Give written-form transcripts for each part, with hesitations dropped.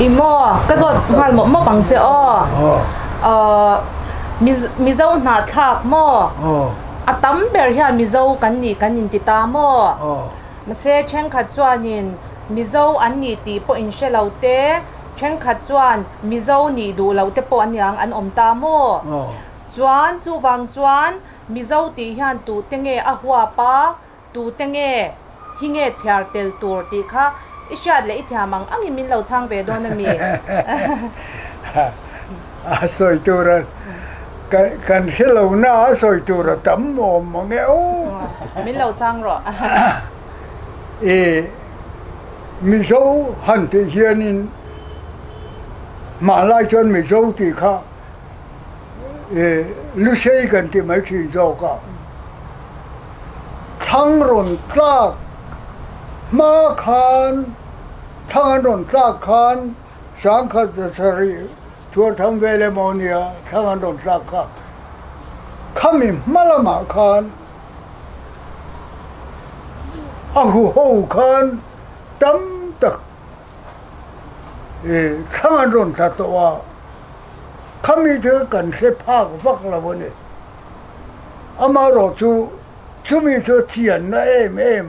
I maw? Ka zawt nghal mawp mawp ang che aw. Mizo hnahthlak maw? A tam ber hian Mizo kan nih kan inti ta maw? Mahse thenkhat chuanin Mizo an nih tih pawh in hre lo te, thenkhat chuan Mizo nih duh loh te pawh aniang an awm ta maw? Chuan chuvang chuan Mizo tih hian tute nge a huap a, tute nge hi nge chhiar tel tur tih kha i hriat leh i thiam ang angin min lo chhang ve dawn a mi? A sawi tur a kan hre lo na a sawi tur a tam awm ang e aw. Min lo chhang rawh. I Mizo han tih hianin hmanlai chuan Mizo tih kha Lusei kan ti mai thin zawk a, thlang rawn tlak hma khan, thlang an rawn tlak khan sangkhat zasarih thuartham vel emaw nia thlang an rawn tlak kha, khami hma lamah khan a huho khan tam tak thlang an rawn tla tawh a, khami chu kan hre phak vak lo a ni. Amaherawh chu chumi chu chianna em em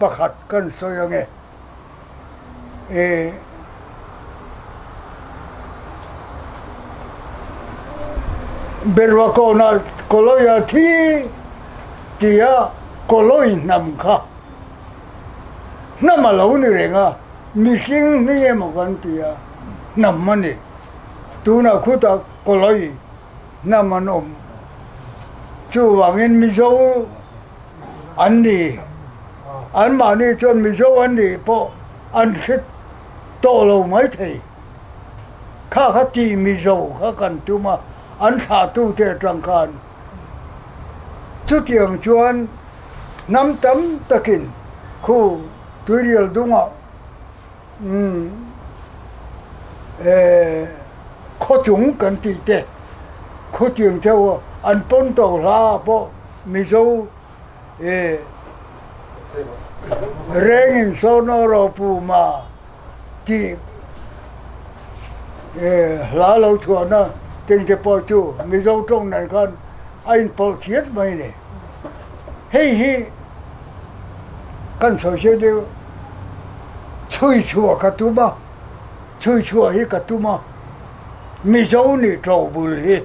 pakhat kan sawi ang e. Berwakawna Kawlawia thi tia Kawlawi hnam kha hnam a lo ni reng a, mihring hming emaw kan ti a, hnam a ni. Tunah khutah Kawlawi hnam an awm. Chuvangin Mizo an ni. Anmahni chuan Mizo an nih pawh an hre tawh lo maithei. Kha kha tih Mizo kha kan tum a, an thlahtute atang khan. Chutiang chuan hnam tam takin khu tuirial dungah khawchung kan tih te khutiang chauh an pawn to hla pawh Mizo rengin sawn aw ropuma tih hla lo chhuahna tengte pawh chu Mizo tawng nen khan a inpawlh thiat mai a ni. Hei hi kan sawi se deuh chhui chhuah ka tum a, chhui chhuah hi ka tum a, Mizo nih to bul hi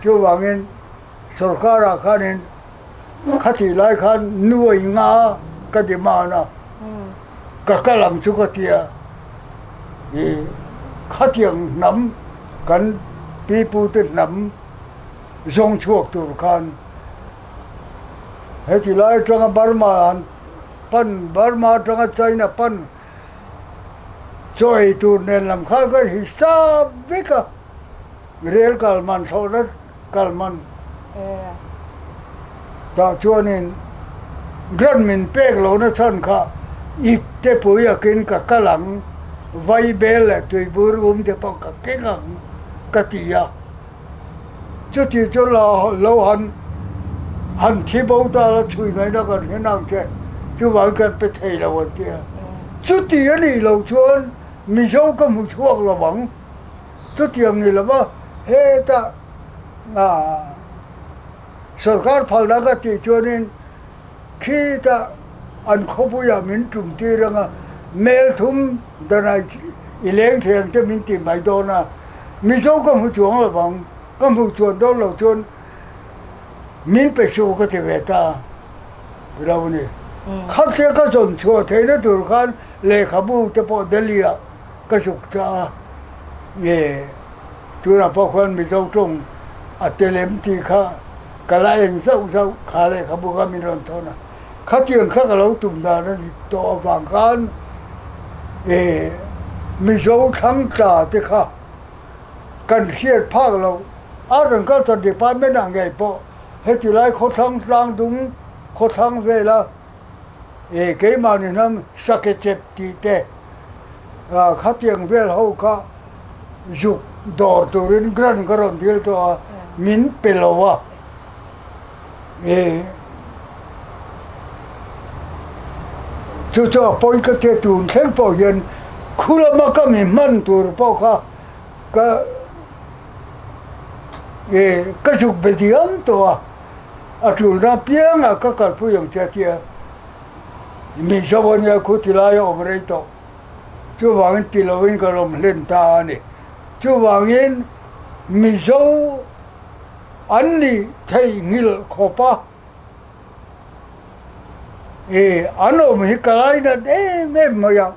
chuvangin sorkarah khanin khatih lai khan nuai nga ka demand a, ka kal ang chu ka ti a, ih khatiang hnam kan pipute hnam zawng chhuak tur khan heti lai atanga Burma an pan Burma atanga China pan chaw ei tur nen lam khan ka hisap vek a rel kal man thlawhna kal man tah chuanin grant min pek lohna chhan kha ip te pui akin ka kal ang vaibel leh tuibur um te pawh ka keng ang ka ti a. Chuti chu lo han han thi bo ta la chhui ngaihna kan hre nang che, chuvangin kan pe thei lo an ti a. Chuti a nih loh chuan Mizo ka hmu chhuak lo ang, chutiang ni lova hetah sorkar phalna ka tih chuanin khitah an khawpuiah min tum tir ang a, mel thum danah i leng thei ang te min ti mai dawn a. Mizo ka hmu chuang lo vang, ka hmuh chuan dawn lo chuan min pe suh ka ti ve ta lo a ni. Khatia ka zawn chhuah theihna tur khan lehkhabu te pawh Delhi ah ka zuk ta a, nge tunah pawh khuan Mizo tawng a tel em tih kha ka la en zauh zauh kha lehkhabu kha min rawn thawn a, khatiang kha ka lo tum dan a ni tawh avang khan e Mizo thlang tla te kha kan hriat phak loh Art and Culture Department ah ngei pawh heti lai khawthlang tlang dung khawthlang vela e keimahni hnam sakechep tih te khatiang vel ho kha zuk dawr turin grant ka rawn dil tawh a min pe lo a. Chu chu a pawi ka tia tun thleng pawh hian Khu lama ka mi hman tur pawh kha ka e ka zuk be diam tawh a, a tulna apiangah ka kalpui ang che a ti a, Mizo a nia khu ti lai a awm rei tawh. Chuvangin ti lovin ka lawm hlen ta a ni. Chuvangin Mizo an nih theihnghilh khawp a, e an awm hi ka lainat em em mai a,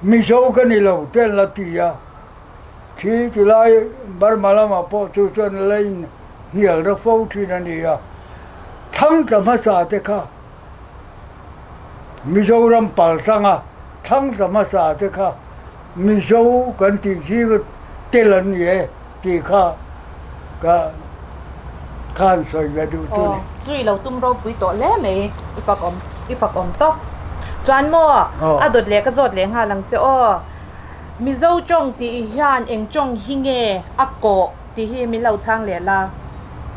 Mizo ka ni lo te an la ti a, khi tilai Burma lamah pawh chu chuan a la inhnial ra fo thin a ni a, thlang tla hmasa te kha Mizoram paltanga thlang tla hmasa te kha Mizo kan tih zing tel an ni e tih kha ka khan sawi ve duh chu ni. Aw, chu i lo tum ropui tawh hle mai, i fak awm, i fak awm tawp. Chuan maw, a dawt leh ka zawt leh nghal ang che aw. Mizo tawng tih hian eng tawng hi nge a kawh tih hi min lo chhang leh la.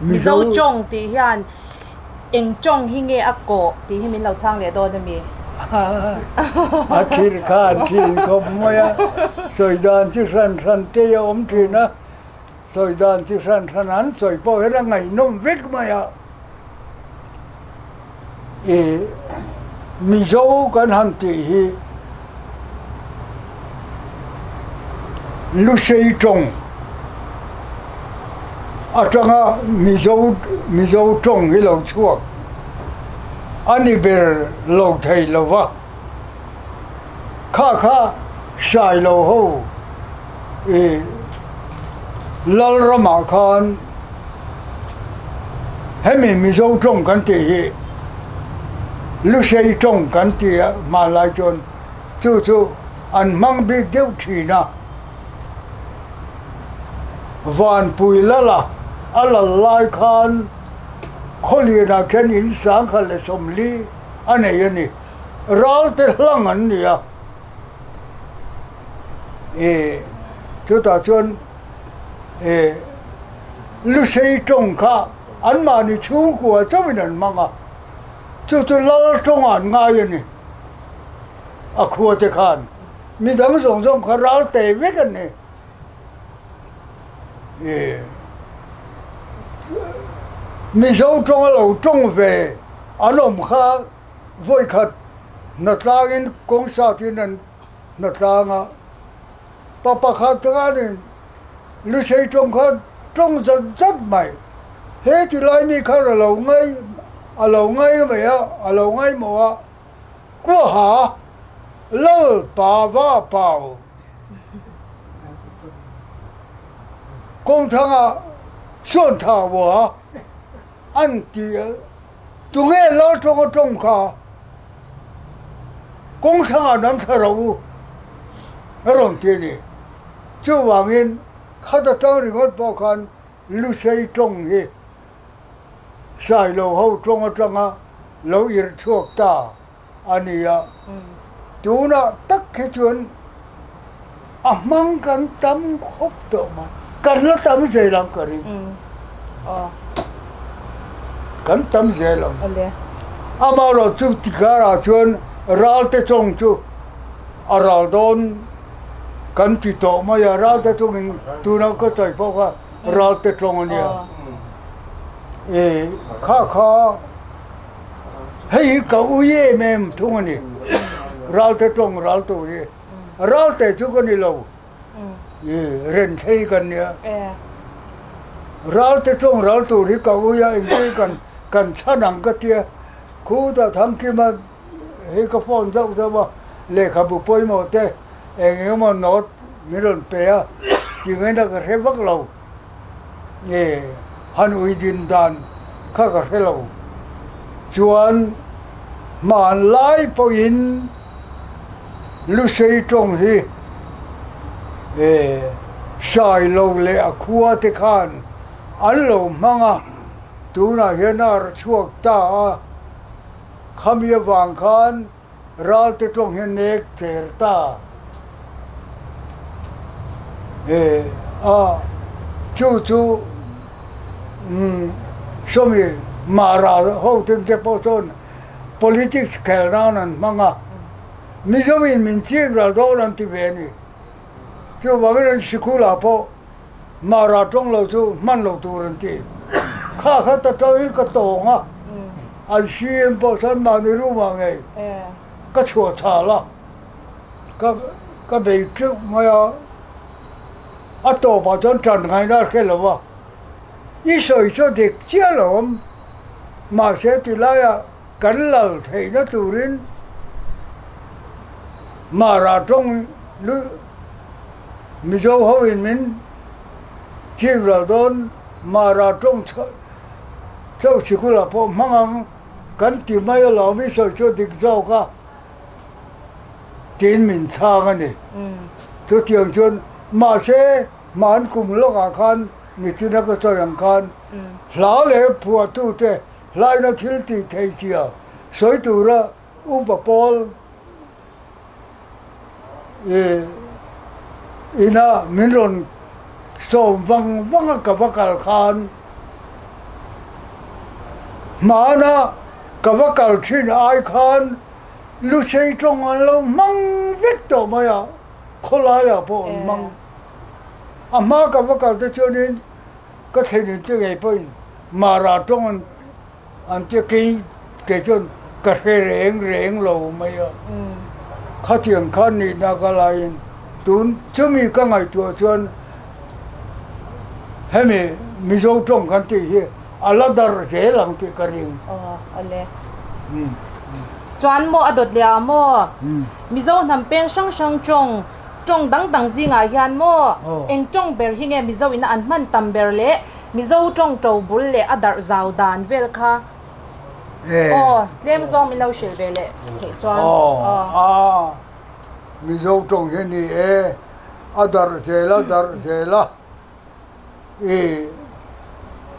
Mizo tawng tih hian Eng tawng hi nge a kawh tih hi min lo chhang leh dawn a mi? A thil kha an thin khawp mai a, sawi dan chi hran hran te a awm thin a, sawi dan chi hran hran an sawi pawh hian a ngaihnawm vek mai a. I Mizo kan han tih hi Lusei tawng atanga Mizo Mizo tawng hi lo chhuak a ni ber lo thei lo va, kha kha hrai lo ho i Lalramah khan hemi Mizo tawng kan tih hi Lusei tawng kan ti a hmanlai chuan chu chu an hmang bik deuh thin a, Vanpui lala a lal lai khan Khawlianah khian in sangkhat leh sawmli a nei a ni. Ralte hlang an ni a, e chutah chuan e Lusei tawng kha anmahni chhungkua chauhin an hmang a, chu chu lal tawngah an ngai a ni. A khua te khan mi dang zawng zawng kha ral teh vek an ni. E Mizo tawng a lo tawng ve an awm kha vawikhat hnatlangin kawng satin an hnatlang a, pa pakhat khanin Lusei tawng kha tawng zat zat mai. He ti lai mi khan a lo ngai a lo ngai mai a, a lo ngaimawh a. Kuaha lal pa va pau kawngthanga chuan tha ua an ti a, tunge lal tawng a tawng kha kawngthanga nam thla rawh u a rawn ti a ni. Chuvangin khata tang ringawt pawh khan Lusei tawng hi Sailo ho tawng atanga lo irh chhuak ta a ni a, tunah tak hi chuan a hmang kan tam khawp tawh mai, kan la tam zel ang ka ring, kan tam zel ang. Amaherawh chu tikarah chuan ralte tawng chu a ral dawn kan ti tawh mai a, ralte tawngin tunah ka sawi pawh kha Ralte tawng a nia. E kha kha hei hi ka ui em em thung a ni. Ralte tawng ral tur hi. Ralte chu ka ni lo. E ren thei kan nia. Ralte tawng ral tur hi ka ui a engtin kan kan chhan ang ka tia. Khutah Thangkima hei ka phone zauh zauh a, lehkhabu pawimawh te eng eng emaw note min rawn pe a, ti ngaihna ka hre vak lo nge han ui din dan kha ka hre lo. Chuan hmanlai pawhin Lusei tawng hi eh Sailo leh a khua te khan an lo hmang a, tunah hian a rawn chhuak ta a. Khami avang khan ralte tawng hi a nek cher ta e a, chu chu umm sawmi Mara ho ten te pawh chuan politics khel nan an hmang a. Mizoin min ching ral dawn an ti ve a ni. Chuvangin an sikulah pawh Mara tawng lo chu hman lo tur an ti. Kha kha ta tawngin ka tawng a, an CM pawh chuan mahni room ah ngei ka chhuah chhal a, ka ka bei teuh mai a, a tawpah chuan tan ngaihna a hre lo va, i sawi chu dik chiah lo awm, mahse ti laiah kan lal theihna turin Mara tawng lu Mizo hoin min chim ral dawn Mara tawng chauh sikul ah pawh hmang ang kan ti mai alawm i sawi chu dik zawk a tiin min chhang a ni. Chutiang chuan mahse hman kum lawkah khan nichina ka sawi ang khan hla leh phuahtute hlaina thil tih theih chia sawi tura upa pawl ina min rawn sawm vang vang a ka va kal khan hmana ka va kal thin ai khan lusei tawng an lo hmang vek tawh mai a, khawlaiah pawh an hmang. A hma ka va kal te chuanin ka thlenin te ngei pawhin Mara tawng an tia kei kei chuan ka hre reng reng lo mai a. Khatiang khan nihna ka laiin tun chumi ka ngaihtuah chuan hemi Mizo tawng kan tih hi a la dar zel ang tih ka ring. Aw awle. Chuan maw a dawt leh ah maw Mizo hnam peng hrang hrang tawng Tawng dang dang zingah hian maw eng tawng ber hi nge Mizo ina an hman tam ber le Mizo tawng to bul leh a darh zau dan vel kha aw tlem zawng min lo hrilh ve leh theih chuan aw. Mizo tawng hi ni e a darh zel a darh zel a i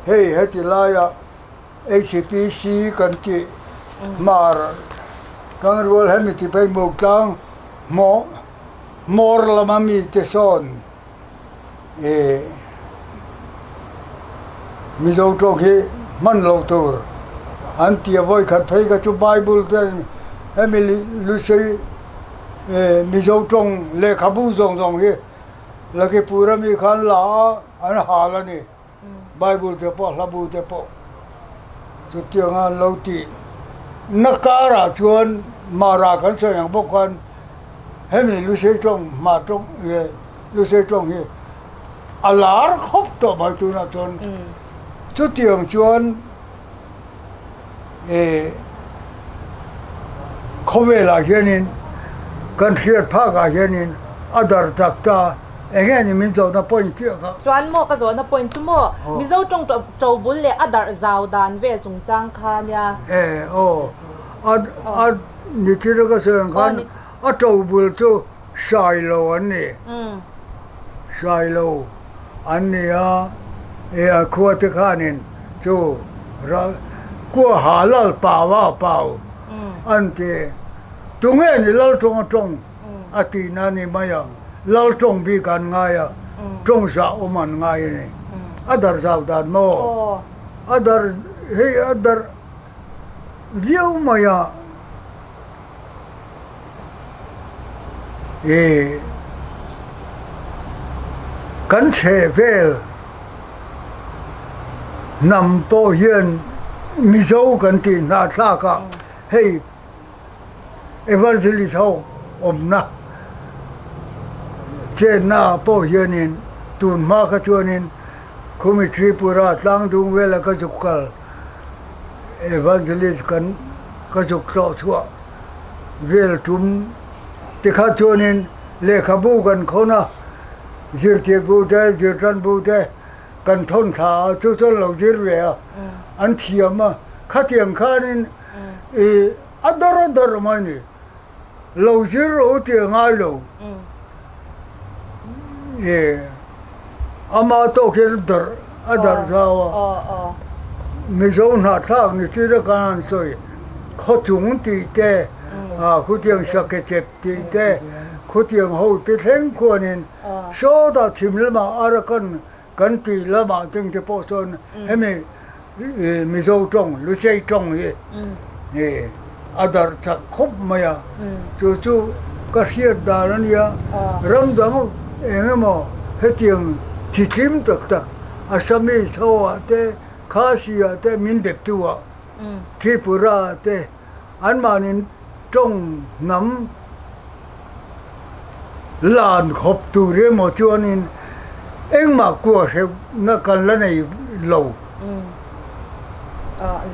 hei heti laia HPC kan tih hmar tangrual hemi ti phei Muktlang hmawh hmawr lama mite sawn ih Mizo tawng hi hman lo tur an ti a vawikhat phei kha chu Bible te hemi Lusei ih Mizo tawng lehkhabu zawng zawng hi Lakipur ami khan la a an hal a ni. Bible te pawh hla bu te pawh chutianga an lo tih na karah chuan Mara kan sawi ang bawk khan hemi Lusei tawng hma tawng nge Lusei tawng hi a lar khawp tawh mai tunah chuan chutiang chuan ih khawvelah hianin kan hriat phakah hianin a dar tak ta eng nge ni min zawhna point chiah kha. Chuan maw ka zawhna point chu maw Mizo tawng to bul leh a darh zau dan vel chungchang kha nia. E aw a a nichina ka sawi ang khan a to bul chu Sailo an ni. Sailo an ni a, e a khua te khanin chu ral kua ha lal pau a pau an ti. Tunge ni lal tawng a tawng a tihna a ni mai a, lal tawng bik an ngai a, tawng zah awm an ngai a ni. A dar zau dan maw? A dar hei a dar viau mai a. Ih kan chheh vel hnam pawh hian Mizo kan tih hnahthlak ah hei Evangelist ho awmna chenna ah pawh hianin tun hma kha chuanin khumi Tripura tlangdung vela ka zuk kal Evangelist kan ka zuk tlawh chhuah vel tum tikha chuanin lehkhabu kan khawn a, zirtirbu te zirtanbu te kan thawn thla a, chu chuan lo zir ve a, an thiam a, khatiang khanin ih a dawr a dawr mai ni, lo zir rawh u tih a ngai lo, ih ama tawk hian a dawrh a dawrh zau a, Mizo hnahthlak ni chi te khan an sawi khawchung tih te ah khutiang sakechep tih te khutiang ho te thleng khuanin sawtah chhim lamah Arakan kan tih lamah teng te pawh chuan hemi Mizo tawng Lusei tawng hi. a darh chak khawp mai a, chu chu ka hriat dan a nia. Ram dang eng emaw hetiang chi tlim tak tak Assamese ho ah te, Khasi ah te, min deptu ah, Tripura ah te anmahni tawng hnam lan khawp tur emaw chuanin engmah kua hreuhna kan la nei lo.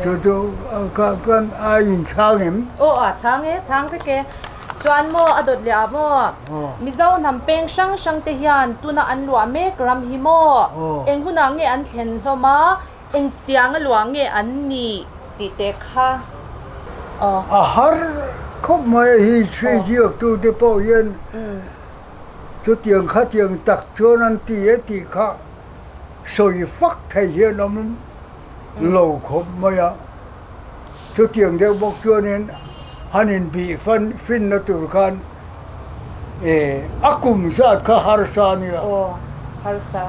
Chu chu kan a inchhang em? Aw a chhang e, chhang vek e. Chuan maw a dawt leh ah maw? Mizo hnam peng hrang hrang te hian tuna an luah mek ram hi maw? Eng hunah nge an thlen hlawm a? Engtiang a luah nge an nih tih te kha aw. A har khawp mai a hi hri ziaktu te pawh hian chutiang khatiang tak chuan an ti e tih kha sawi fak thei hian awm lo khawp mai a. Chutiang deuh bawk chuanin han inbih fan finna tur khan eh a kum zat kha harsa a nia. Aw harsa.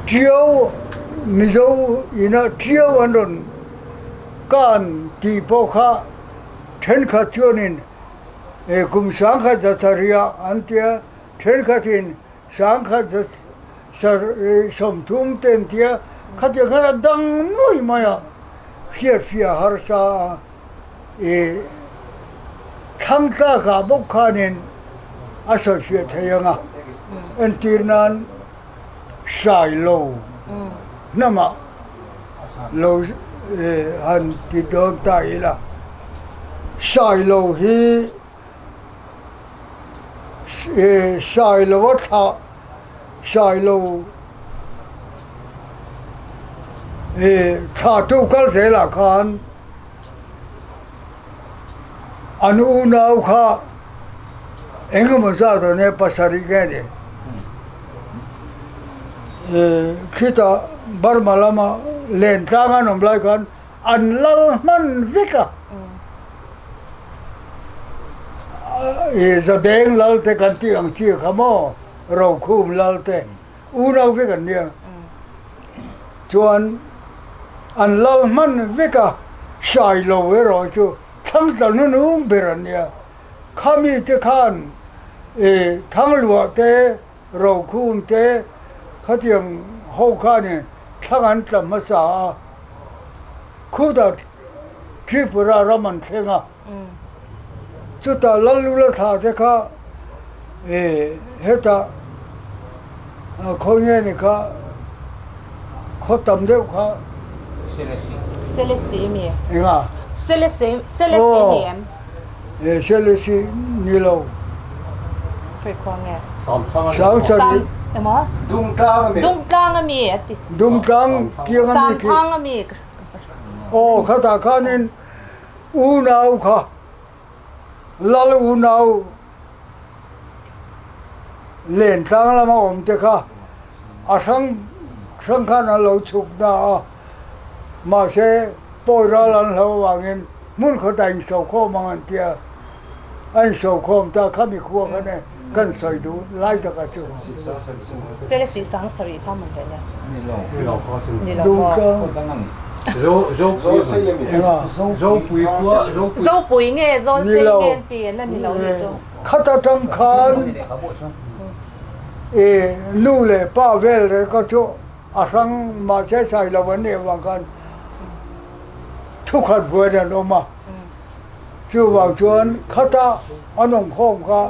Tiau Mizo ina tiau an rawn kan tih pawh kha thenkhat chuanin eh kum sangkhat za sarih an tia, thenkhatin sangkhat za 30 te an tia, khatiang khan a dang nuai mai a, hriatfiah harsa a ih thlang tlakah bawk khanin a sawifiah thei ang a, entir nan Sailo hnamah lo han ti dawn ta ila, Sailo hi. Sailo a thlah Sailo thlahtu kal zelah khan an unau kha engemaw zat an nia pasarih nge ni khitah Burma lama Lentlang an awm lai khan An lal hman vek a. I Zadeng lal te kan tih ang chi kha maw, Rokhum lal te unau vek an nia. Chuan an lal hman vek a, Sailo erawh chu Thangtla hnunung ber an nia. Khami te khan i Thangluah te Rokhum te khatiang ho khanin thlang an tla hmasa a, khutah Tripura ram an thleng a, chutah Lalula thla te kha hetah khawnge ni kha khaw tam deuh kha Selesih mi. Enga? Selesih Selesih ni em? Selesih ni lo. Sang emaw Dungtlang ami a ti. Dungtlang kiang ami khi. Samthang ami. Aw khatah khanin unau kha lal unau lentlang lama awm te kha a hrang hrang khan an lo chhuk na a mahse pawi ral an hlo avangin hmun khawtah insokhawm ang an tia. A insokhawm ta kha mikhua khan e kan sawi duh lai taka chu. Selesih sang sarih kha mawn hle nia. Ni lo Zopui nge Zawlsei nge an ti an ni lo ni chu. Khat atang khan e nu leh pa vel reng kha chu a hrang mahse sai lo an nih avang khan thukhat buain an awm a. Chuvang chuan khata an awm khawm kha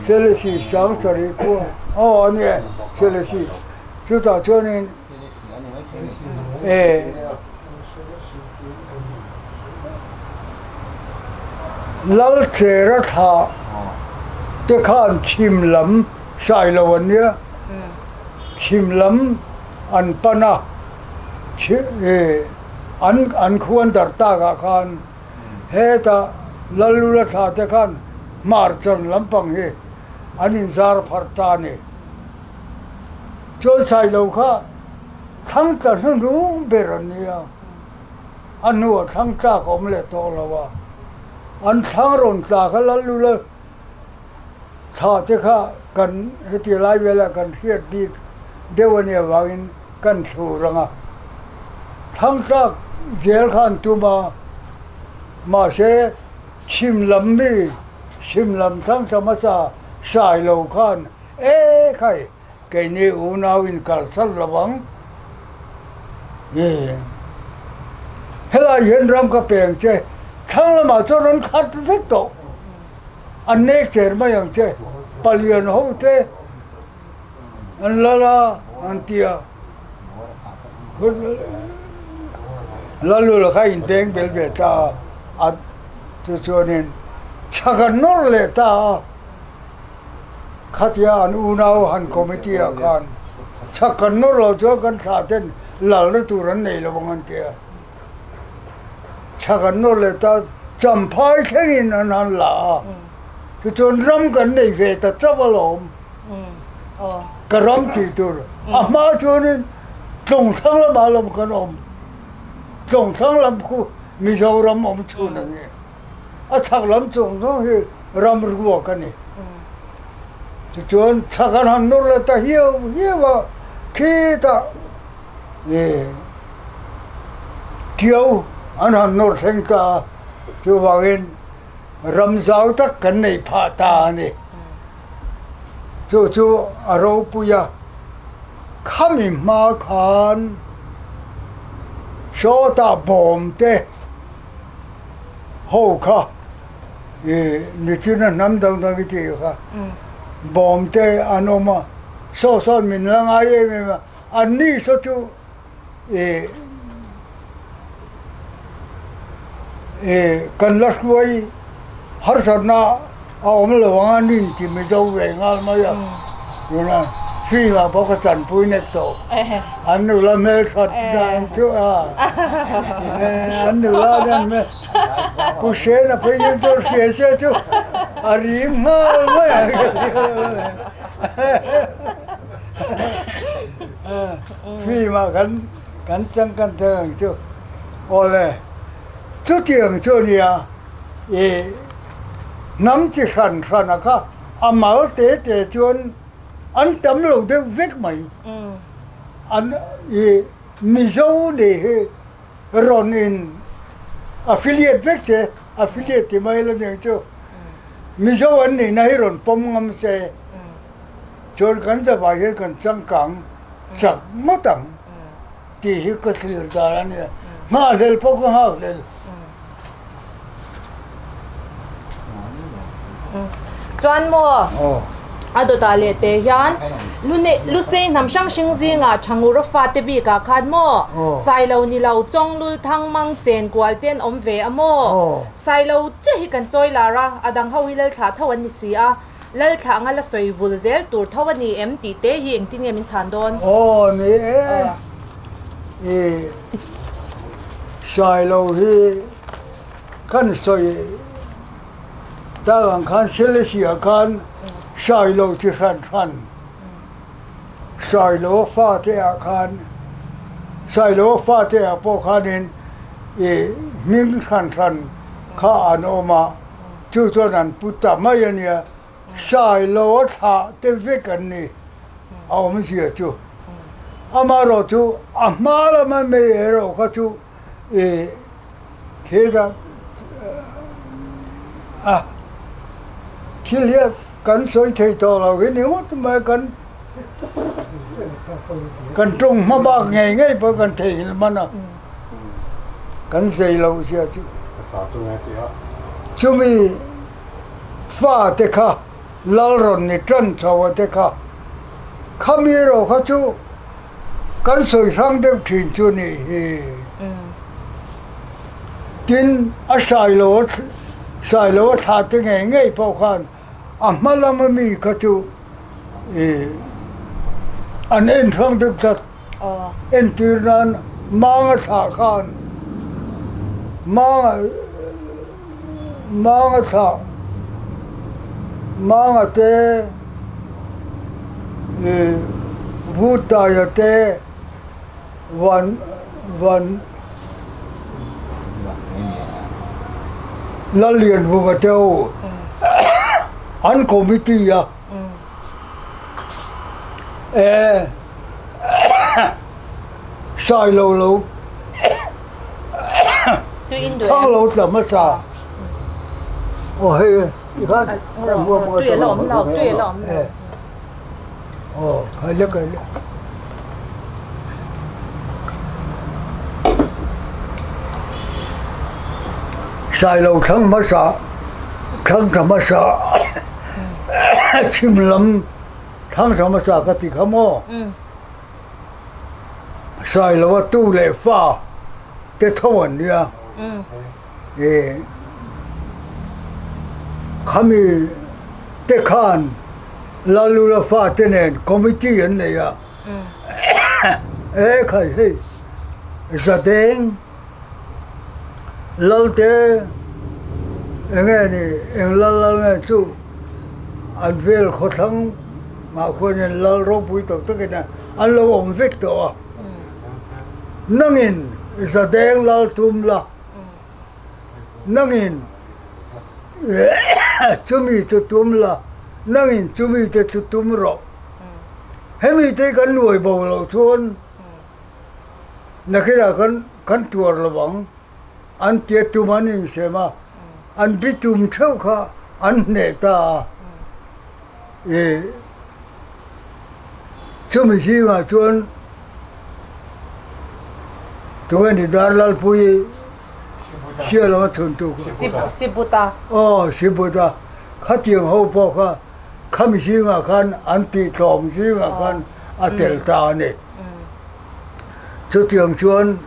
Selesih 70 khua aw a ni e Selesih chutah chuanin e Lalchera thlah te khan chhim lam Sailo an nia chhim lam an pan a. An an khuan darh takah khan heta Lallula thla te khan hmarchan lampang hi an inzar pharh ta a ni. Chuan Sailo kha thlang tla hnuhnung ber an ni a, a hnuah thlang tlak a awm leh tawh lo a, an thlang rawn tla kha Lallula thla te kha kan heti lai velah kan hriat bik deuh a nih avangin kan thlur ang a. Thangtlak zel kha an tum a, mahse chhim lam mi, chhim lam thlang hmasa sai lo khan e khai keini unau in kalsan lo ang i helai hian ram ka peng che thlang lamah chuan an khat vek tawh an nek cher mai ang che palian ho te an lal a an ti a Lalula kha inpeng bel ve ta a tichuanin chhak an nawr leh ta a khatia an unau han committee ah khan chhak kan nawr lo chuan kan thlah ten lalna tur an nei lo ang an ti a chhak an nawr leh ta champhai thlengin an han la a tichuan ram kan nei ve ta chauh alawm. Ka ram tih tur a hma chuanin Tlawngthlang lamah lam kan awm. Tlawngthlang lam khu Mizoram awm chhun a ni. A chhak lam chung zawng hi ram ruak a ni. Tichuan chhak an han nawr leh ta hiau hiau a, khitah kiau an han nawr thleng ta a, chuvangin ram zau tak kan neih phah ta a ni. Chu chu a ropui a, khami hma khan sawtah bawm te ho kha ih nichina hnam dang dang i tih kha bawm te an awm a, saw sawn min la ngai em em a, anni saw chu ih ih kan la hruai harsatna a awm lo ang a nin ti Mizo ve nghal mai a tuna film ah pawh ka chanpui nek tawh an nula hmelthat dan chu a an nula dan hmel Pu Sena phei hian chuan hria se chu a rim nghal mai ang. Film ah kan kan chang kan chang ang chu awle chutiang chu a nia ih hnam chi hran hran a kha a mal te te chuan an tam lo deuh vek mai an ih Mizo nih hi rawn in affiliate vek che affiliate ti mai la nia chu Mizo an nihna hi rawn pawm ngam se. Chuan kan zavai hian kan changkang chak ngawt ang tih hi ka thlir dan a nia. Nghahhlel pawh ka nghakhlel. Chuan maw a dawtah leh teh hian Lusei hnam hrang hring zingah Thangur fate bikah khan maw Sailo ni lo Chawnglul Thangmang Chenkual te an awm ve a maw? Sailo che hi kan chawi lar a, a dang ho hi Lalthlah tho an ni si a. Lalthlah anga la sawi vul zel tur tho a ni em tih te hi engtin nge min chhan dawn? Aw ni e, i Sailo hi kan sawi tak ang khan Selesih ah khan Sailo chi hran hran Sailo a fate ah khan Sailo a fate ah pawh khanin i hming hran hran kha an awm a. Chu chuan an pu ta mai a nia, Sailo a thlah te vek an ni a awmzia chu. Amaherawh chu a hma lama mei erawh kha chu ih thil a thil hian kan sawi thei tawh lo hi ni ngawt mai kan kan tawng hma bak ngei ngei pawh kan theihnghilh hman a. Kan zei lo zia chu chumi fate kha lal rawn ni tan chho a te kha khami erawh kha chu kan sawi hrang deuh thin chu a nih hi. Tin, a sailo sailo a thlah te ngei ngei pawh khan a hma lama mi kha chu ih an en hrang deuh tlat. Entir nan manga thlah khan manga manga thlah manga te ih vutaia te van van Lallianvunga te ho an committee a. E Sailo lo Thlang lo tla hmasa. Aw hei tikhan kan huam ang a Tui a la awm lo, tui a la awm lo. Aw khai le khai le. Sailo thlang hmasa thlang tla hmasa chhim lam thlang tla hmasa ka ti kha maw? Sailova tu leh fa te tho an nia. E khami te khan Lalula fa te nen committee an nei a. E khai hei Zadeng Lalte enge ni eng lal lal nge chu an vel khawthlang mah khuanin lal ropui tak takin an lo awm vek tawh a. Nangin Zadeng lal tum la, nangin chumi chu tum la, nangin chumi te chu tum rawh. Hemi te kan nuai bo loh chuan Nakinah khan kan tuar lo ang, an tia tum an insem a, an bi tum theuh kha an hneh ta a. I chumi zingah chuan tunge ni Darlalpuii hria lama chhuntu kha? Sibuta. Aw, Sibuta. Khatiang ho pawh kha khami zingah khan an tihtlawm zingah khan a tel ta a ni. Chutiang chuan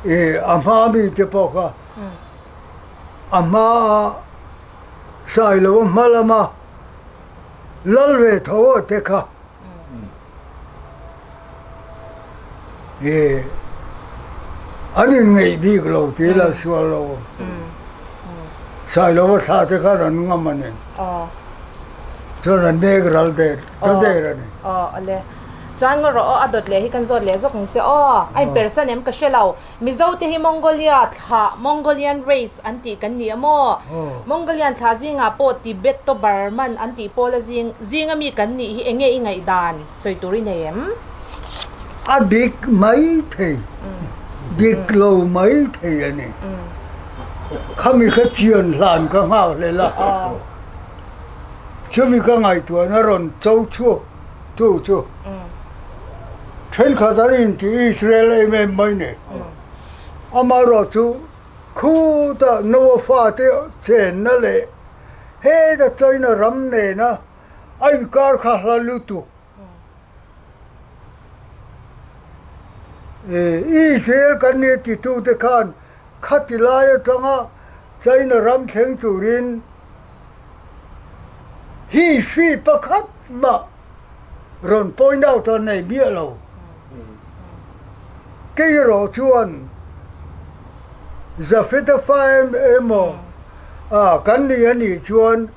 ih a hma mite pawh kha a hmaa Sailova hma lama lal ve tho a te kha ih an inngeih bik lo tih la sual lo. Sailova thla te khan an ngam a ni. Chuan an nek ral der ta der a ni. Chuan ngaw rawh aw, a dawt leh hi kan zawt leh zawk ang che aw. A inpersan em ka hre lo. Mizo te hi Mongolia thlah, Mongolian race, an tih kan ni a maw? Mongolian thlah zingah pawh Tibeto-Burman an tih pawl a zing, zing ami kan nih hi enge i ngaihdan sawi tur i nei em? A dik mai thei, dik lo mai thei a ni. Khami kha chian hlan ka nghak hlel a, chumi ka ngaihtuahna rawn cho chhuak. Chu chu thenkhat an inti Israel em em mai ni. Amaherawh chu khutah Noah fate chenna leh heta China ram nena a inkar kha hla lutuk. Israel kan nia titute khan khati lai atanga China ram thleng turin Hi hri pakhat mah rawn point out a nei miah lo. Kei erawh chuan Jafeta fa emaw kan ni a nih chuan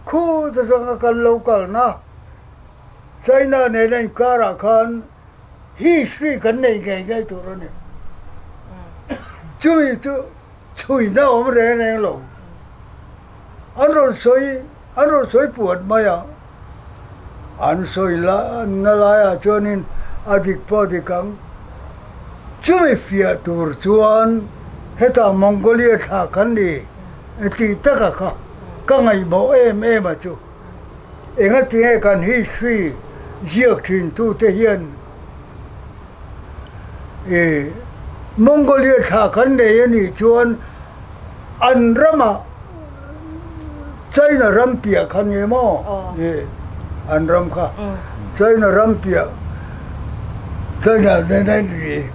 khu atanga kan lo kalna China nena inkarah khan hi hri kan nei ngei ngei tur a ni. Chumi chu chhuina awm reng reng lo. An rawn sawi an rawn sawi puat mai a, an sawi la na laiah chuanin a dik pawh a dik ang. Chumi fiah tur chuan hetah Mongolia thlah kan ni tih taka kha ka ngaihmawh em em a chu. Engatinge kan history ziak thin tute hian i Mongolia thla kan nei a nih chuan an ramah China ram piah kha nge maw i an ram kha China ram piah China nen a inri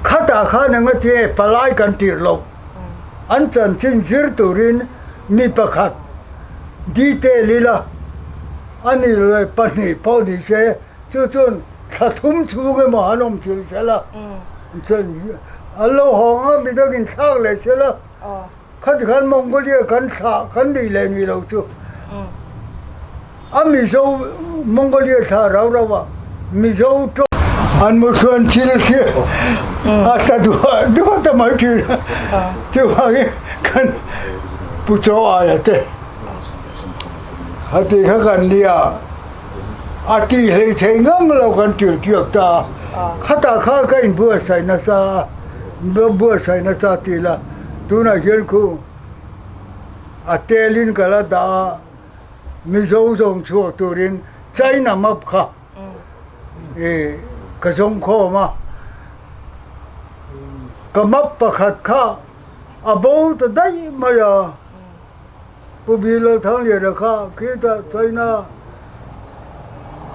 khatah khan engatinge palai kan tirh loh. An chanchin zir turin mi pakhat detail ila a ni leh pahnih pawh ni se chu chuan thla thum chhung emaw an awm thil se la an lo hawng a midangin thlak leh se la khati khan Mongolia kan thlah kan nih leh nih loh chu A Mizo Mongolia thla rau rau ah Mizo tawng an mu chuan thil hi a tla duah duah ta mai thin a. Chuvangin kan Pu Chaw Aia te a tih kha kan nia a tih hlei thei ngang lo kan tirhpiak ta a. Khatah kha ka inbuatsaih nasa a. buatsaih nasa ti ila tunah hian khu a telin ka la dah a Mizo zawng chhuak turin China map kha ih ka zawng khawm a ka map pakhat kha a bo ta daih mai a. Pu Bilal Thangliana kha khitah China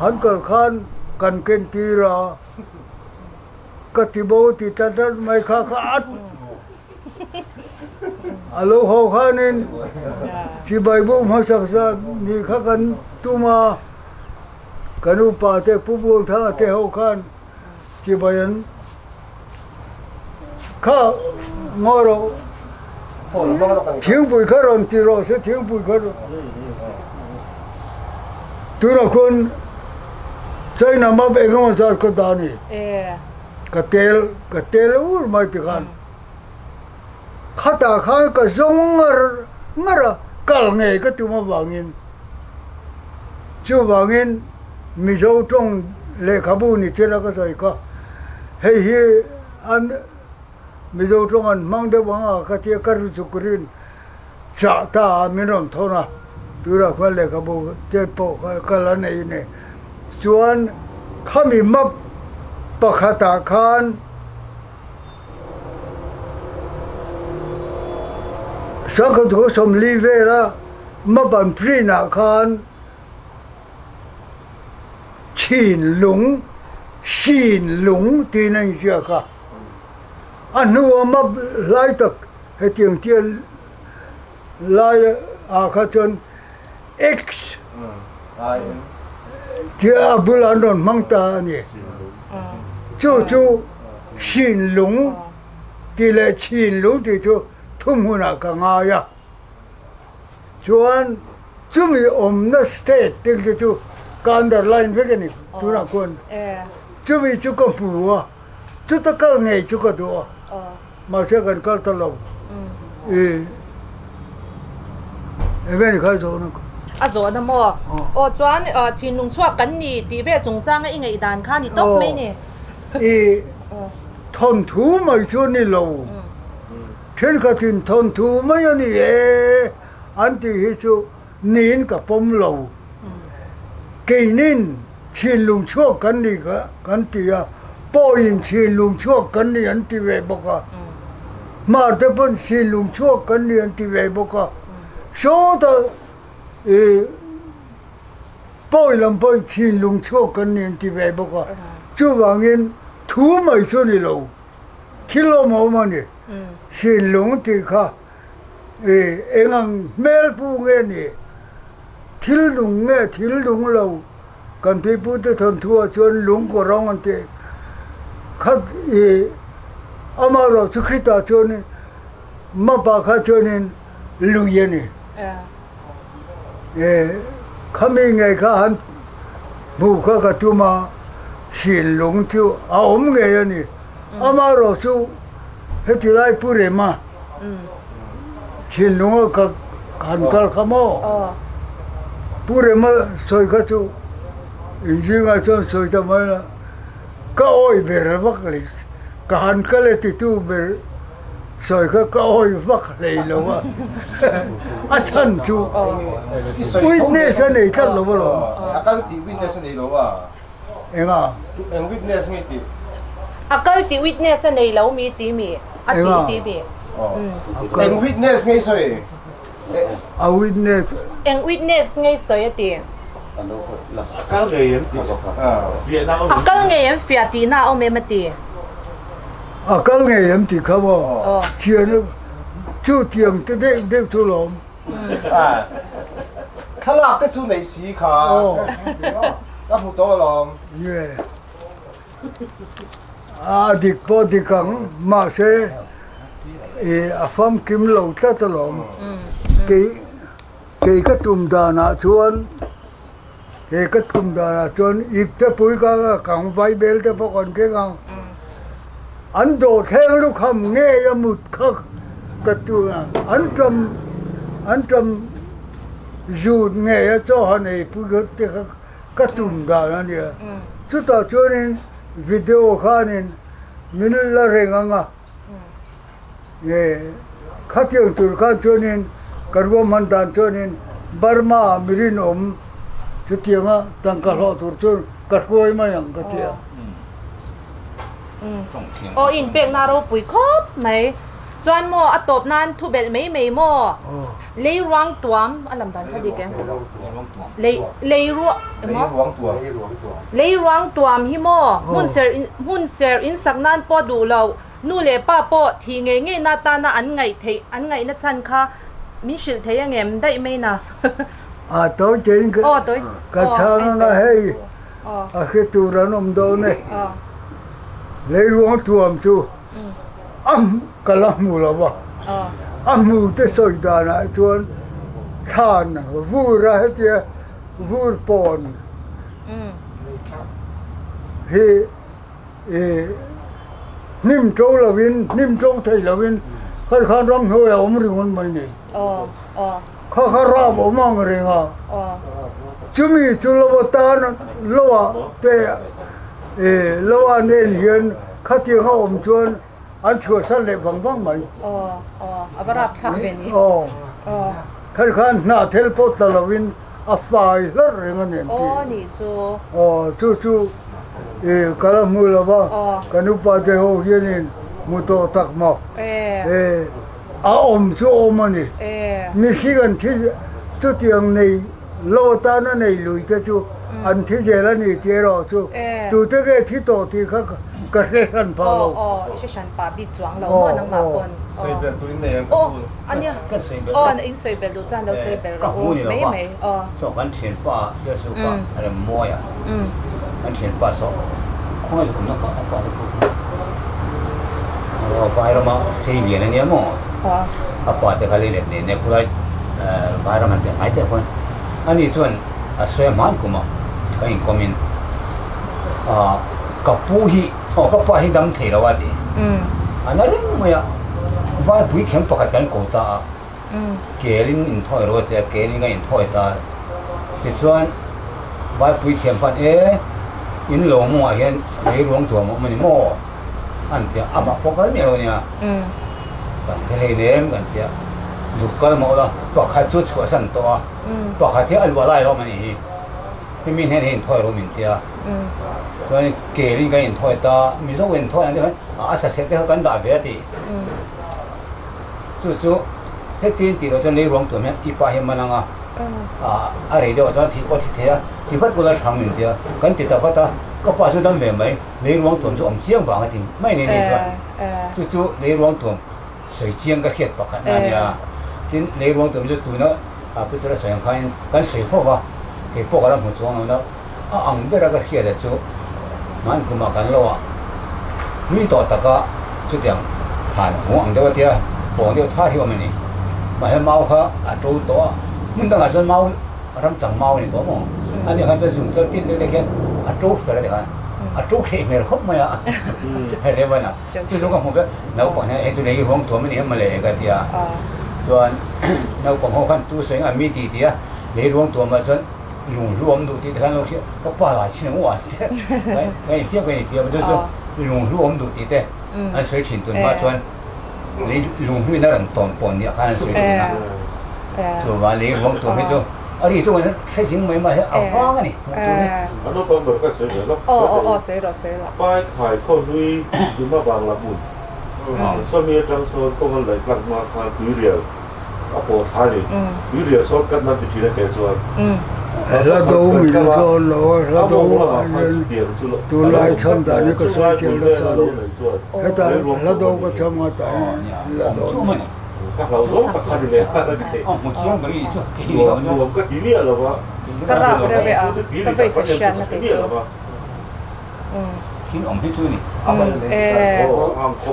han kal khan kan ken tir a, ka ti bo ti tlat tlat mai kha kha at a lo haw khanin chibai bu hmasak zat ni kha kan tum a, kan upa te Pu Buangthanga te ho khan Chibai an kha ngaw rawh thingpui kha rawn ti rawh se thingpui kha rawn tunah khuan China map eng emaw zat ka dah a ni ka tel ka tel ur mai tikhan khatah khan ka zawng ngar ngar a kal ngei ka tum avangin chuvangin Mizo tawng lehkhabu ni thil a ka sawi kha hei hi an Mizo tawng an hmang deuh ang a ka tia ka ri chuk rin chah ta a min rawn thawn a tunah khuan lehkhabu te pawh kha ka la nei a ni chuan khami map pakhatah khan Sangkhat 40 vela map an print ah khan Chinlung, Sinlung tiin a inziak a, a hnua map lai tak hetiang tia lai ah kha chuan X tia a bulah an rawn hmang ta a ni. Chu chu Sinlung tih leh Chinlung tih chu thuhmunah ka ngai a. Chuan chumi awmna state te khi chu ka underline vek a ni tunah khuan chumi chu ka hmu a chuta kal ngei chu ka duh a mahse kan kal ta lo i enge ni kha zawhna kha. A zawhna maw? Aw chuan chhinlung chhuak kan ni tih vel chungchanga i ngaihdan kha ni tawp mai ni. I thawnthu mai chu a ni lo. Thenkhatin thawnthu mai a ni e an tih hi chu niin ka pawm lo. Keinin thinlung chhuak kan ni kan ti a, pawiin thinlung chhuak kan ni an ti ve bawk a, hmar te pawn thinlung chhuak kan ni an ti ve bawk a, sawtah ih pawi lam pawhin thinlung chhuak kan ni an ti ve bawk a, chuvangin thu mai chu ni lo. Thil awm awm a ni. Sinlung tih kha eng ang hmel pu nge ni? Thil nung nge thil nung lo? Kan pipute thawnthu ah chuan lung kaw rawng an tih kha i amaherawh chu khitah chuanin mapa kha chuanin lui a ni. Khami ngei kha han hmuh kha ka tum a, Sinlung chu a awm ngei a ni. Amaherawh chu heti lai Pu Rema Sinlunga ka han kal kha maw? Pu Rema sawi kha chu inzingah chuan sawi ta mai la, ka awi ber vak leh ka han kal e titu ber. Sawi kha ka awi vak hlei lo a, a chhan chu witness a nei tlat lo alawm. A kal tih witness a nei lo a. Enga? Eng witness nge tih? A kal tih witness a nei lo mi ti mi? A tih ti mi? Eng witness nge i sawi? A witness. Eng witness nge i sawi a ti? A kal ngei em tih A kal ngei em fiah tihna a awm em a ti? A kal ngei em tih kha maw? Thian chu tiang te deuh deuh chu lawm. Thlalak te chu nei si kha. Ka hmu tawh alawm. A dik pawh dik ang, mahse a famkim lo tlat alawm. Kei kei ka tum danah chuan he ka tum danah chuan ip te pui ka kang vai bel te pawh kan keng ang. An dawhthleng lukham ngei a mut kha ka tum a, an ṭam an ṭam zut ngei a chaw han ei pui te kha ka tum dan a nia. Chutah chuanin video khanin min la reng ang a. Khatiang tur khan chuanin ka ruahman dan chuanin Burma mi rinawm chutianga tangka hlawh tur chuan ka hruai mai ang ka ti a. Aw inpekna ropui khawp mai. Chuan maw a tawp nan thu belh mai mai maw? Lei ruang tuam a lam dan kha dik em? Lei lei ruang emaw? Lei ruang tuam hi maw hmun ser hmun ser insak nan pawh duh loh Nu leh pa pawh thih ngei ngei na tana an ngaih theih an ngaihna chhan kha min hrilh thei angem daih mai na. A tawi tein ka ka chhang anga hei a hre tur an awm dawn e. Leiruang tuam chu a ka la hmu lo va, a hmu te sawi danah chuan thlan vur a hetia vur pawn hi I hnim to lovin, hnim to thei lovin kha khan ramhnuai a awm ringawt mai ni. Kha kha rap awm ang reng a. Chumi chu lo atan loah te i loah nen hian khatiang a awm chuan an chhuahsan leh vang vang mai. Kha khan hnahthel pawh tla lovin a fai hlarh reng a ni an ti. Aw nih chu. Aw chu chu i ka la hmu lo va, kan upa te ho hianin hmu tawh tak maw? E a awm chu awm a ni. Mihring an thi chutiang nei lo atana nei lui te chu an thi zel a ni tih erawh chu tute nge thi tawh tih kha ka hre hran phah lo. Aw aw i hre hran pah bik chuang lo maw nangmah pawn. Sawi belh turin nei ang ka hmu. Ania Kan sawi belh aw lo. In sawi belh duh chuan lo sawi belh Ka rawh hmu u ni lo mai va. mai aw. Saw kan thianpa Sialsuk ah Remmawi a kan thianpa saw khawngaih chu kumna pa a pa te pawh aw Vairama sei lian ania maw a pa te kha lei let nen nen khulai Vairam han tih ngai teh khuan ani chuan a sawi a hman kum ah kan inkawm in ah ka pu hi aw ka pa hi dam thei lo a ti a na reng mai a Vaipui thiam pakhat kan ko ta a, kelin inthawi rawh a ti a, kelin ka inthawi ta a. Tichuan Vaipui thiam khan e, in lo mawngah hian lei ruang tuam a awm a ni maw? an ti a, amah pawh kal miah lo a nia, kan hre hlei nem kan ti a, zuk kal mah ula pakhat chu chhuahsan tawh a, pakhat hi a luah lai rawh a nih hi. Hemi hnen hi inthawi rawh min ti a, chuan kelin kan inthawi ta, Mizo inthawi ang deuh hian a saset te kha kan dah ve a ti. Chu chu hetin tih loh chuan lei ruang tuam hian i pa hi a man ang a, a rei deuh ah chuan thih pawh a thi thei a, ti vat ula thang min ti a, kan ti ta vat a, ka pa chu dam ve mai, lei ruang tuam chu awm chiang vang a ti mai nei nei chuan chu chu lei ruang tuam sawi chiang ka hriat pakhat na a nia. Tin, lei ruang tuam chu tuna Peter a sawi ang khain kan sawi fo va, kei pawh ka la hmu chuang lo na a ang ber a ka hriat a chu hman kumah kan lo a hlui tawh taka chutiang thlan vung ang deuh a tia pawng deuh thar hi awm a ni. Mahse mau kha a to tawh a, hmun dangah chuan mau ram chang mau a ni tawh maw? Ani khan chuan zung chal tit lek lek hian a to fel a ti khan a to hreh hmel khawp mai a Revan a. Chu chu ka hmu vek, naupang hian hei chu lei ruang tuam a ni em mawle ka ti a, chuan naupang ho khan tu sawi engah mi ti ti a, lei ruang tuam ah chuan lung hlu awm duh tih te khan lo hria, ka pa lah chin ang u an te ka infiam ka infiam a chu chu lung hlu awm duh tih te an sawi thin tun hma chuan lei lung hlu in a rawn tawn pawn nia khan an sawi thin a, chuvang lei ruang tuam hi chu a ri chu kan hre zing mai mai hi a vang a ni hmuh tur hi. A naupang ber kha sawi ve lawk sawi rawh sawi rawh. Pai khai khaw hlui Duma Bangla hmun Sawmi atang sawn kawng an laih tlak hma khan tuirial a pawh thla a ni. Tuirial sawn kat nan ti thin a keh chuan Hla do min zawn lo a, hla do ah hian tunlai chhan dan hi ka sawi tel nasa a ni. Hetah hla do ka chham a tah hian hla do a ni. Ka hlau zawng tak kha ni leh a kei. Nuam ka ti miah lo va. Ka rap reuh reuh a, ka vei ka hriatna kei chu. Thil awm hi chu ni.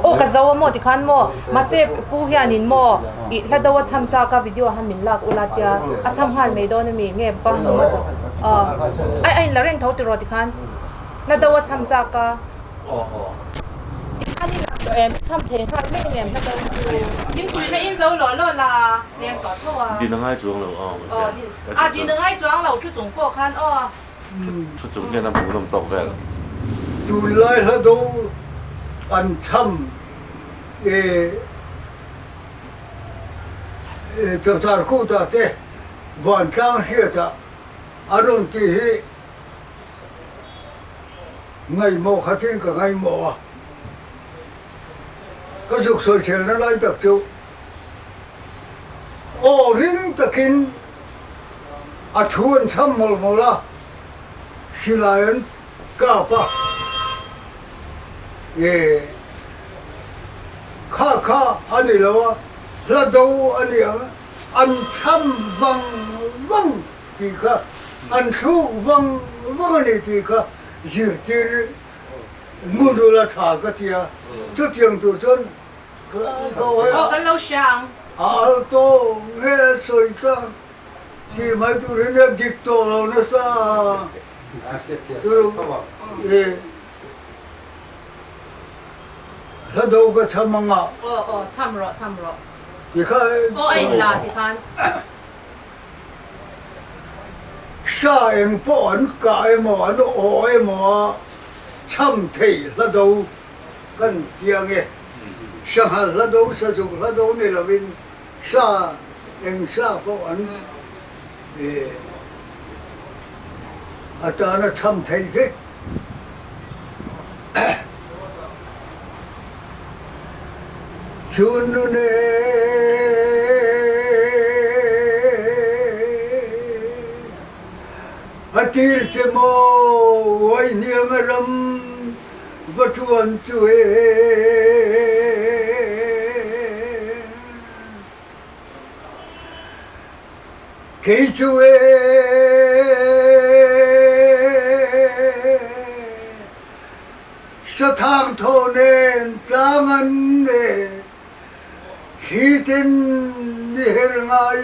Aw ka zo a maw tikhan maw mahse pu hianin maw i hla do a cham chak a video han min lak ula tia a cham nghal mai dawn ami nge pa ai a in la reng tho tiraw tikhan hla do a cham chak a tikhan i lak tawh em i cham thei nghal mai em hla do chu thingpui kha in zo lawh lawh la leng tawh tho a Din a ngai chuang lo aw a din a ngai chuang lo thu chung pawh khan aw. Thu chung hian a hmuhnawm tawk vel. Tunlai hla do an chham e. Chawtar Kûta te vantlang hriatah a rawn tih hi ngaihmawh khatin ka ngaihmawh a. Ka zuk sawiselna lai tak chu aw ring takin a thu an chham mawlh mawlh a, silai an kap a, e kha kha a ni lo a, hla do a ni ang, an chham vang vang tih kha, an thluk vang vang a ni tih kha zirtir ngun ula tha ka ti a, chutiang tur chuan Aw kan lo hria ang. A al tawh nge sawi tak tih mai tur hi nia dik tawh lo nasa a. Hla do ka cham ang a. Aw aw cham rawh cham rawh. Tikha. Aw a in la tikhan. Sa eng pawh an kah emaw an awh emaw a cham thei hla do kan ti ang e. Sanghal hla do, sazuk hla do ni lovin sa eng sa pawh an atana cham thei vek. Chun e a tir che maw uai hniang a ram va tuan chu e. Kei chu e sathang thaw nen tlang an e thli tin mi her ngai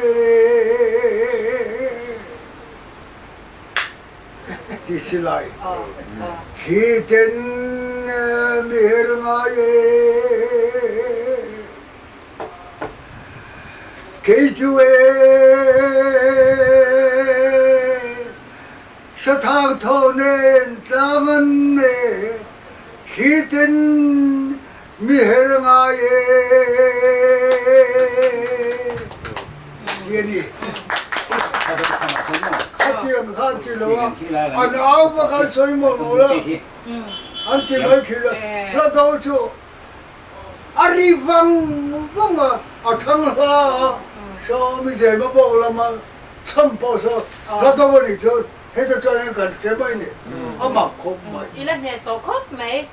e ti si lai. Thli ten mi her ngai e. Kei cu e sathang thaw nen tlang an e thli ten mi her ngai e ti a ni. Khatiang kha an ti lo a, an au vak an sawi mawlh mawlh a, an ti mai thin a, hla do chu A ri vang vang a, a thang hla a, saw mi zema bawk lama chham pawh saw hla do a nih chuan heta tang hian kan hre mai ni, a mak khawp mai. I la hnehsawh khawp mai.